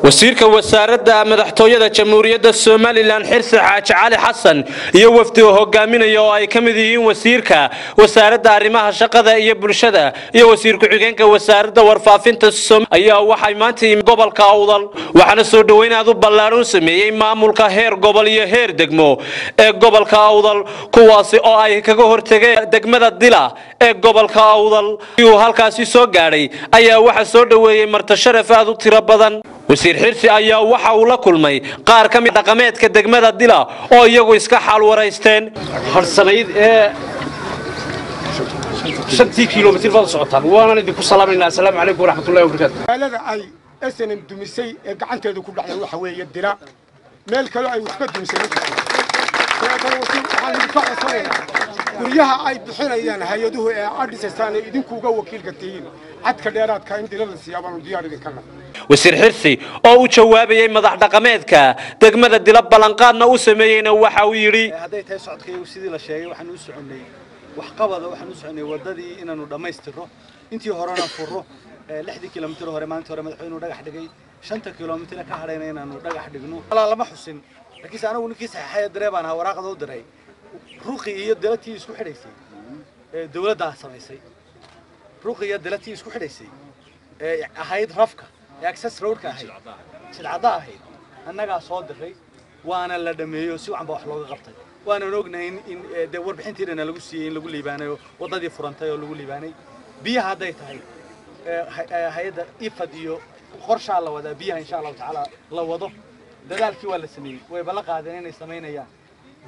Wasiirka wasaaradda madaxtooyada Jamhuuriyadda Somaliland Xirsi Xaaji Cali Xasan iyo wafdiga hogaaminaya oo ay ka mid yihiin wasiirka wasaaradda arrimaha shaqada iyo bulshada iyo wasiir ku-xigeenka wasaaradda warfaafinta ayaa waxay maanta yimid gobolka Awdal, waxaana soo dhaweyn aad u ballaaran sameeyey maamulka heer gobol iyo heer degmo ee gobolka Awdal, kuwaasi oo ay kaga hortageen degmada Dila ee gobolka Awdal. Uu halkaasi soo gaadhay ayaa waxa soo dhaweeyey marti sharaf aad u tiro badan. Wasiir Xirsi ayaa waxa uu la kulmay qaar ka mid dhaqameedka degmada Dila oo iyagu iska xaal wareysteen. Harsanayd ee 5 kiiloomitir baad socotaan, waana idinku salaamaynaa. Assalaamu calaykum waraxmatullaahi wabarakaatu. Magaalada ay SNM dumisay ee gacanteedu ku dhacday waxa weeye Dila, meel kale ay wax ka dumisay ma jirto. Sidoo wasiir, waxaan idinka codsanaynaa guryaha ay bixinayaan hay-aduhu ee aad dhisaysaan ee idinku uga wakiilka tihiin cadka dheeraadka in Dila la siiyaa baanu diyaar idinka nahay. Wasiir Xirsi oo u jawaabayay madax dhaqameedka degmada Dila ballanqaadna u sameeyeyna waxa uu yidhi: Hadday tahay socodkaygu sidii la sheegay, waxaan u soconnay waxqabada, waxaan u soconnay waddadii inaanu dhammaystirro, intii horena furro 6dii kilomitir hore. Maalintii hore madaxweynuhu dhagax dhigay, 5ta kilomitir ka hadhayna inaanu dhagax dhigno. Walaa lama xusin, laakiinse anagu ninkii saxeexay diree baan ahaa, waraaqda u diray. Ruqi iyo Dilatii isku xidhaysay ee dawladdaa samaysay, Ruqi iyo Dilatii isku xidhaysay ee ahayd rafka ee access roadka ahayd, jidcadda ahayd, annagaa soo diray, waana la dhameeyo, si wacan baa wax looga qabtay. Waanan ognahay in dee warbixintiina lagu siiyey in lagu liibaanay oo waddadii furantay oo lagu liibaanay. Biyaha hadday tahay, hay-adda IFAD iyo qorshaa la wadaa biyaha, insha Allahu tacaala la wado. Dadaalkii waa la sameeyey, way balla qaadeen inay samaynayaan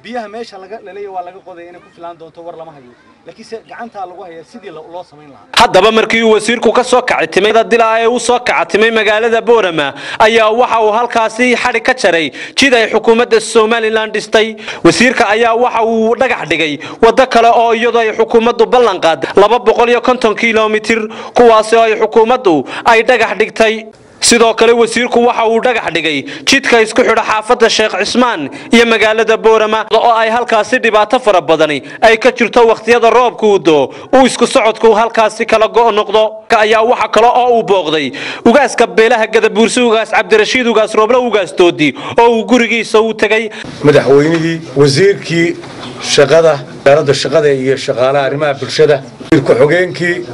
biyaha. Meesha laga laleeyahay waa laga qoday, inay ku filaan doonto war lama hayo, laakiinse gacantaa lagu hayaa sidii loo samayn lahaa. Haddaba markii uu wasiirku ka soo kacitimay Dila ee uu soo kacatimay magaalada Boorama ayaa waxa uu halkaasi xadhig ka jaray jid ay xukuumadda Somaliland dhistay. Wasiirka ayaa waxa uu dhagax dhigay waddo kale oo iyadoo ay xukuumaddu ballan qaaday 250 kilomitir, kuwaasi oo ay xukuumaddu ay dhagax dhigtay. Sidoo kale wasiirku waxa uu dhagax dhigay jidka isku xidha xaafadda Sheekh Cismaan iyo magaalada Boorama oo ay halkaasi dhibaato fara badani ay ka jirto, wakhtiyada roobku uu doo uu isku socodku halkaasi kala go' noqdo. Ayaa waxa kale oo uu booqday ugaaska beelaha Gadabuursi, Ugaas Cabdirashiid Ugaas Rooble Ugaas Doodi, oo uu gurigiisa u tegay. Madaxweynihii, wasiirkii shaqada, wasaaradda shaqada iyo shaqaalaha arrimaha bulshada, ku-xigeenkii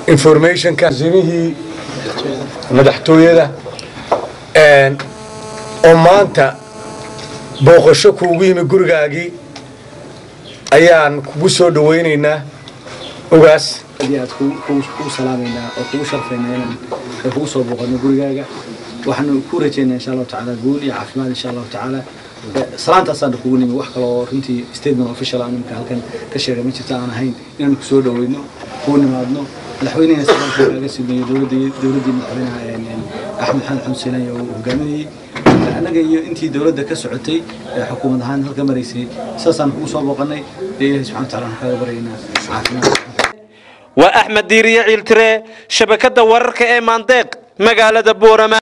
informationka, wasiirihii madaxtooyada oo maanta booqasho kuugu yimi gurigaagii ayaan kugu soo dhawaynaynaa, ugaas. Aad iyo aad kugu salaamaynaa oo kugu sharfaynaa inaan kugu soo booqano gurigaaga. Waxaanu ku rajaynaa insha Allahu tacaala guul iyo caafimaad insha Allahu tacaala. Salaantaasaan kugu nimi. Wax kale oo runtii statement official aan imika halkan ka sheegay ma jirto, aan ahayn inaanu kusoo dhaweyno, kuu nimaadno, madaxweynihina salaamka kaaga sidnayo, dowladdii madaxweynaha Axmed Xasan Xamed Siilaanyo uu hogaaminayey, annaga iyo intii dowladda ka socotay ee xukuumad ahaan halka maraysay, saasaan kugu soo booqanay. Dee Ilahi subxana wa tacala waxaan kaaga baryaynaa caafimaad. Waa Axmed Diiriye Ciiltire, shabakadda wararka ee Maandeeq, magaalada Boorama.